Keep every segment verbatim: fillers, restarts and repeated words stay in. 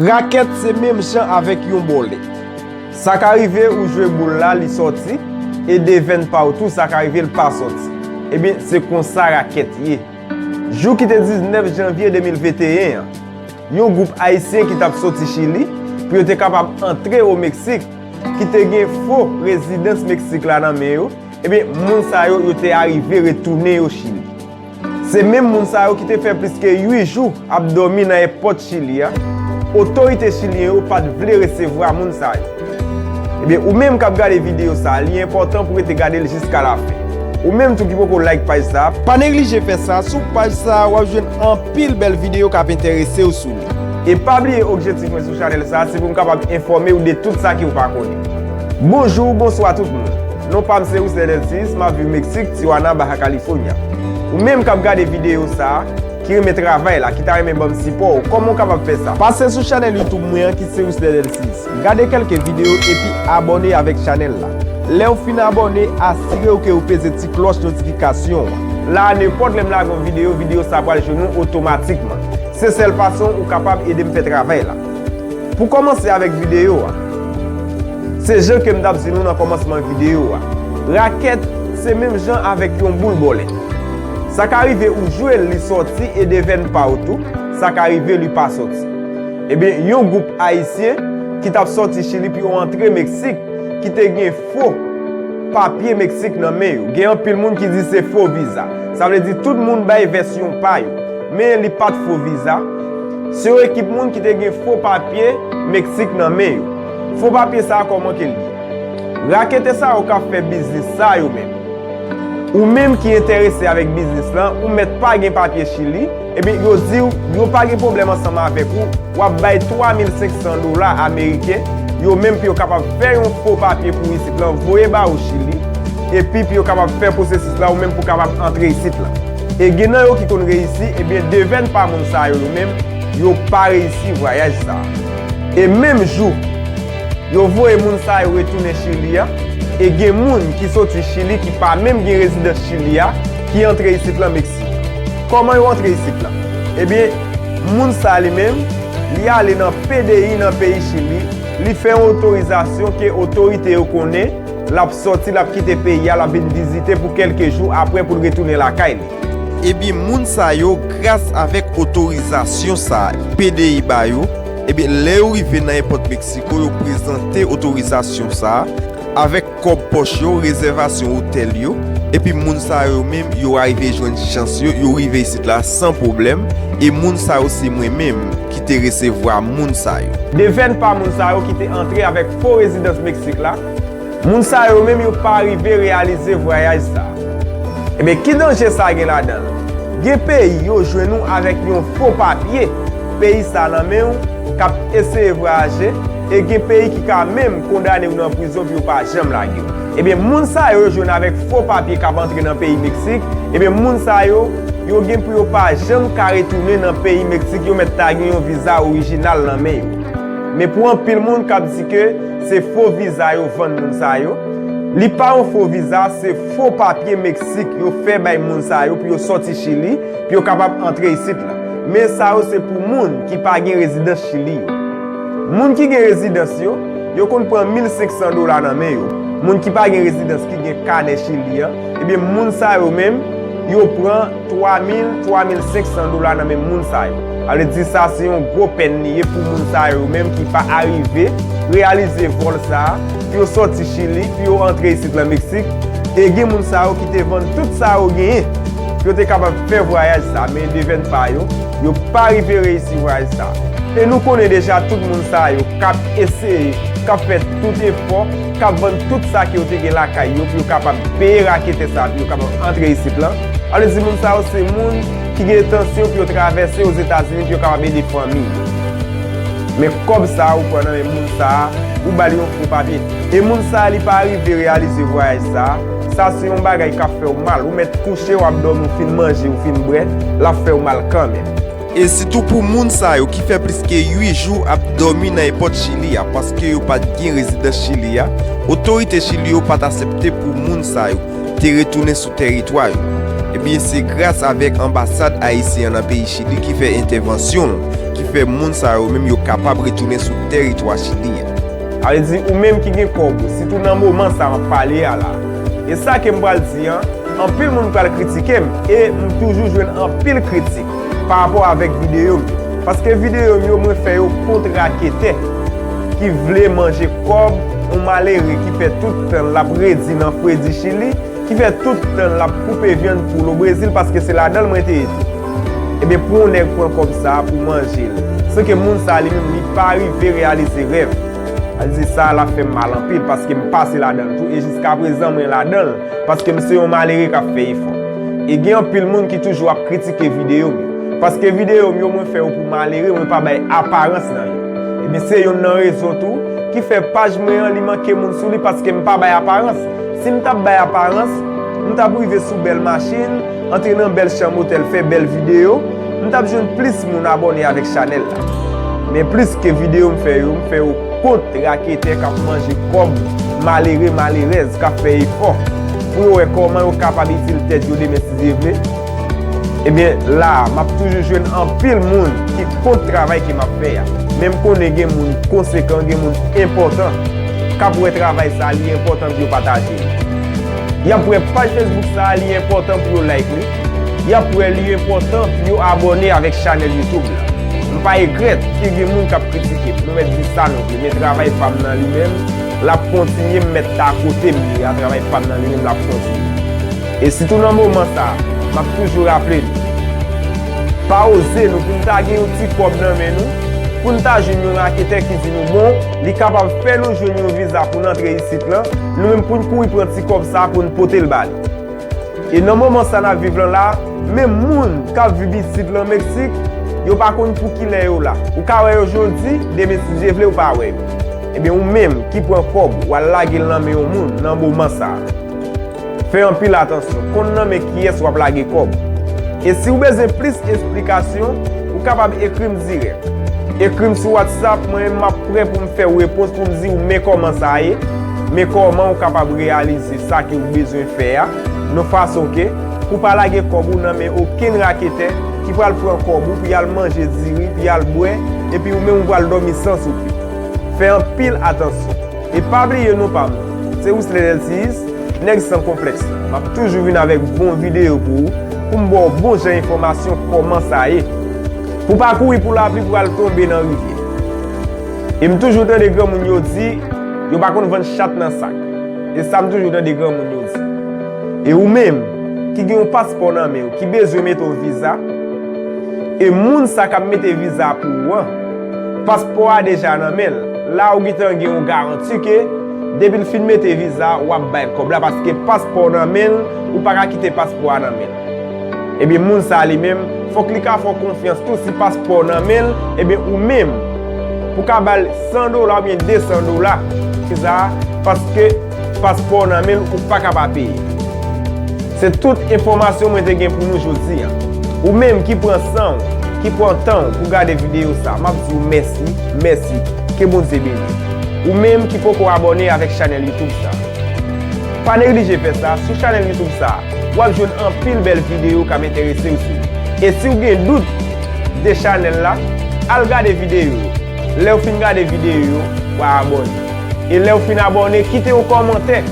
Rakèt se menm jan avèk yon bòlè. Sa ka rive ou jwe boul la, li sòti, e devèn pa w tou, sa ka rive l pa sòti. Ebyen, se konsa rakèt ye. Jou ki te diznèf janvye de mil venteyen an, yon gwoup Ayisyen ki t ap soti Chili pou yo te kapab antre o Meksik, ki te gen fo rezidans Meksik la nan men yo, ebyen, moun sa yo, yo te arive retounen yo Chili. Se menm moun sa yo ki te fè plis ke uit jou ap dòmi nan èpòt Chili a, otorite chilyen yo pa t vle resevwa moun sa yo. Ebyen, ou menm k ap gade videyo sa a, li enpòtan pou w rete gade l jiska lafen. Ou menm tou ki poko like paj sa a, pa neglije fè sa. Sou paj sa a, w ap jwenn anpil bèl videyo k ap enterese w sou li. E pa bliye objektif mwen sou chanèl sa a, se pou m kapab enfòme w de tout sa ke w pa konnen. Bonjou, bonswa tout moun. Non pa m se Wisner Delcius, m ap viv Meksik, Tijuana, Baja California. Ou menm k ap gade videyo sa a, ki renmen travay la, ki ta renmen ban m sipò w, kòman w kapab fè sa? Pase sou chanèl YouTube mwen an ki se Wisner Delcius. Gade kèlke videyo epi abòne avèk chanèl la. Lè w fin abòne, asire w ke w peze ti klòch notifikasyon an. La a, nenpòt lè m lage yon videyo, videyo sa a pral jwenn ou otomatikman. Se sèl fason ou kapab ede m fè travay la. Pou kòmanse avèk videyo a, se jan ke m t ap di nou nan kòmansman videyo a, rakèt se menm jan avèk yon boul bòlè. Sa ka rive ou jwe l, li sòti, e devèn pa w tou, sa ka rive li pa sòti. Ebyen, yon gwoup Ayisyen ki t ap sòti Chili pou yo antre Meksik, ki te gen fo papye Meksik nan men yo. Gen anpil moun ki di se fo viza. Sa vle di tout moun bay vèsyon pa yo. Men li pa t fo viza. Se yon ekip moun ki te gen fo papye Meksik nan men yo. Fo papye sa a, kòman ke l ye? Rakete sa yo k ap fè biznis sa yo menm. Ou menm ki enterese avèk biznis lan, ou mèt pa gen papye Chili, ebyen, yo di w yo pa gen pwoblèm ansanm avèk ou, w ap bay twa mil senk san dola ameriken, yo menm pou yo kapab fè yon fo papye pou isit lan, voye ba ou Chili, epi pou yo kapab fè pwosesis la, ou menm pou kapab antre isit lan. E gen nan yo ki konn reyisi, ebyen, devèn pa moun sa yo, yo menm, yo pa reyisi vwayaj sa a. E menm jou, yo voye moun sa yo retounen Chili a, e gen moun ki soti Chili ki pa menm gen rezidans Chili a, ki antre isit lan Meksik. Kòman yo antre isit lan? Ebyen, moun sa li menm, li ale nan P D I nan peyi Chili, li fè yon otorizasyon ke otorite yo konnen, l ap sòti, l ap kite peyi a, l ap vin vizite pou kèlke jou apre pou l retounen lakay li. Ebyen, moun sa yo, gras avèk otorizasyon sa a, P D I ba yo, ebyen, lè yo rive nan èpòt Meksiko, yo prezante otorizasyon sa a, avèk kòb pòch yo, rezèvasyon otèl yo, epi moun sa yo menm, yo arive jwenn chans yo, yo rive isit la san pwoblèm, e moun sa yo se mwen menm ki te resevwa moun sa yo. Devèn pa moun sa yo ki te antre avèk fo rezidans Meksik la, moun sa yo menm yo pa rive reyalize vwayaj sa a. Ebyen, ki danje sa gen ladan l? Gen peyi yo jwenn ou avèk yon fo papye peyi sa nan men w k ap eseye vwayaje, e gen peyi ki ka menm kondane w nan prizon pou yo pa janm lage w. Ebyen, moun sa yo, yo jwenn avèk fo papye k ap antre nan peyi Meksik, ebyen, moun sa yo, yo gen pou yo pa janm ka retounen nan peyi Meksik, yo mèt ta gen yon viza orijinal nan men yo. Men pou anpil moun k ap di ke se fo viza yo vann moun sa yo, li pa yon fo viza, se fo papye Meksik yo fè bay moun sa yo pou yo sòti Chili, pou yo kapab antre isit la. Men sa yo se pou moun ki pa gen rezidans Chili yo. Moun ki gen rezidans yo, yo konn pran mil senk san dola nan men yo. Moun ki pa gen rezidans ki gen kanè Chili an, ebyen moun sa yo menm, yo pran twa mil, twa mil senk san dola nan men moun sa yo. Sa vle di sa se yon gwo pèn li ye pou moun sa yo menm ki pa arive reyalize vòl sa a, pou yo sòti Chili, pou yo antre isit lan Meksik, e gen moun sa yo ki te vann tout sa yo genyen, pou yo te kapab fè vwayaj sa, men devèn pa yo, yo pa rive reyisi vwayaj sa. E nou konnen deja tout moun sa yo k ap eseye, k ap fè tout efò, k ap vann tout sa ke yo te gen lakay yo pou yo kapab peye raketè sa, pou yo kapab antre isit lan. Sa vle di moun sa yo se moun ki gen entansyon pou yo travèse Ozetazini pou yo kapab ede fanmi yo. Men kòb sa a ou pran nan men moun sa a, ou ba l yon fo papye. E moun sa a li pa rive reyalize vwayaj sa a. Sa se yon bagay k ap fè w mal. Ou mèt kouche, w ap dòmi, ou fin manje, ou fin bwè, l ap fè w mal kanmenm. E sitou pou moun sa yo ki fè plis ke uit jou ap dòmi nan èpòt Chili a, paske yo pa t gen rezidans Chili a, otorite Chili yo pa t aksepte pou moun sa yo te retounen sou tèritwa yo. Ebyen, se gras avèk anbasad ayisyen an nan peyi Chili ki fè entèvansyon l ki fè moun sa yo menm yo kapab retounen sou tèritwa Chili a. Sa vle di, ou menm ki gen kòb ou, sitou nan moman sa m ap pale a la. E sa ke m pral di an, anpil moun pral kritike m, e m toujou jwenn anpil kritik pa rapò avèk videyo m yo. Paske videyo m yo, mwen fè yo kont raketè ki vle manje kòb, yon malere ki fè tout tan l ap redi nan fredi Chili, ki fè tout tan l ap koupe vyann poul o Brezil, paske se ladan l mwen te ye tou. Ebyen, pou yon nèg pran kòb sa a pou manje l, san ke moun sa a li menm, li pa rive reyalize rèv. Sa vle di sa, l ap fè m mal anpil, paske m pase ladan l tou, e jiskaprezan mwen ladan l, paske m se yon malere k ap fè efò. E gen anpil moun ki toujou ap kritike videyo m yo, paske videyo m yo, mwen fè yo pou malere, mwen pa bay aparans nan yo. Ebyen, se youn nan rezon tou ki fè paj mwen an, li manke moun sou li, paske m pa bay aparans. Si m t ap bay aparans, m t ap rive sou bèl machin, antre nan bèl chanm otèl, fè bèl videyo, m t ap jwenn plis moun abòne avèk chanèl la. Men plis ke videyo m fè yo, m fè yo kont raketè k ap manje kòb, malere, malerèz k ap fè efò pou yo wè kòman yo kapab itil tèt yo demen si Dye vle. Ebyen, la a, m ap toujou jwenn anpil moun ki kont travay ke m ap fè a. Men m konnen gen moun konsekan, gen moun enpòtan k ap wè travay sa a, li enpòtan pou yo pataje li. Y ap wè paj Facebook sa a, li enpòtan pou yo like li. Y ap wè li enpòtan pou yo abòne avèk chanèl YouTube la. M pa egrèt ke gen moun k ap kritike m. Nou mèt di sa nou vle, men travay pa m nan li menm, l ap kontinye, m mèt ta kote m ye a, travay pa m nan li menm, l ap kontinye. E sitou nan moman sa a, m ap toujou raple nou, pa oze nou pou n ta gen yon ti kòb nan men nou, pou n ta jwenn yon raketè ki di nou bon, li kapab fè nou jwenn yon viza pou n antre isit lan, nou menm pou n kouri pran ti kòb sa a pou n pote l ba li. E nan moman sa n ap viv lan la, menm moun k ap viv isit lan Meksik, yo pa konn pou kilè yo la. Ou ka wè yo jodi, demen si Dye vle ou pa wè yo. Ebyen ou menm ki pran kòb ou al lage l nan men yon moun nan moman sa a, fè anpil atansyon, konn nan men kiyès w ap lage kòb. E si w bezwen plis esplikasyon, ou kapab ekri m dirèk. Ekri m sou WhatsApp, mwen menm m ap prè pou m fè w repons, pou m di w men kòman sa ye, men kòman w kapab reyalize sa ke w bezwen fè a, nan fason ke pou w pa lage kòb ou nan men okenn raketè ki pral pran kòb ou pou y al manje diri, pou y al bwè, epi ou menm ou pral dòmi san soupe. Fè anpil atansyon. E pa bliye non pa m, se Wisler Delcius, nèg san konplèks la. M ap toujou vin avèk bon videyo pou ou, pou m ba w bon jan enfòmasyon kòman sa ye. Pou w pa kouri pou lapli pou al tonbe nan rivyè. E m toujou tande granmoun yo di, yo pa konn vann chat nan sak. E sa m toujou tande granmoun yo di. E ou menm, ki gen yon paspò nan men w, ki bezwen mete w viza, e moun sa k ap mete viza pou ou an, paspò a deja nan men l. La ou gentan gen yon garanti ke depi l fin mete viza, w ap bay kòb la, paske paspò w nan men l, ou pa ka kite paspò a nan men l. Ebyen, moun sa li menm, fòk li ka fè w konfyans tou si paspò w nan men l, ebyen, ou menm, pou ka ba l san dola oubyen de san dola, viza a, paske paspò w nan men l, ou pa ka pa peye. Se tout enfòmasyon mwen te gen pou nou jodi a. Ou menm ki pran san w, ki pran tan w pou gade videyo sa, m ap di w mèsi, mèsi, ke Bondye beni w. Ou menm ki poko abòne avèk chanèl YouTube sa, pa neglije fè sa, sou chanèl YouTube sa, w ap jwenn anpil bèl videyo k ap enterese w sou li. E si w gen dout de chanèl la, al gade videyo yo. Lè w fin gade videyo yo, w a abòne. E lè w fin abòne, kite yon kòmantè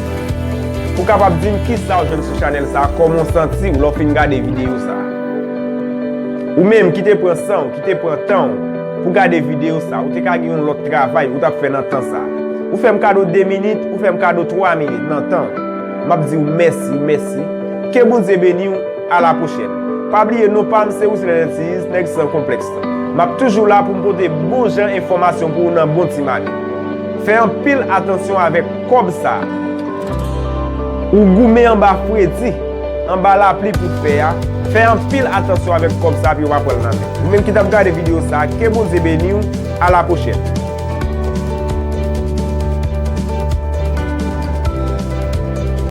pou w kapab di m kisa w jwenn sou chanèl sa, kòman w santi w lè w fin gade videyo sa. Ou menm ki te pran san w, ki te pran tan w pou gade videyo sa, ou te ka gen yon lòt travay ou t ap fè nan tan sa. Ou fè m kado de minit, ou fè m kado twa minit nan tan w. M ap di w mèsi, mèsi. Ke Bondye beni w. A la pwochèn. Pa bliye non pa m se Wisler Delcius, nèg san konplèks. M ap toujou la pou m pote bon jan enfòmasyon pou ou nan bon ti mami. Fè anpil atansyon avèk kòb sa. Ou goumen anba fredi, anba lapli pou fè a, fè anpil atansyon avèk kòb sa pou yo pa pran l nan men. Ou menm ki t ap gade videyo sa, ke Bondye beni w, a la pwochèn.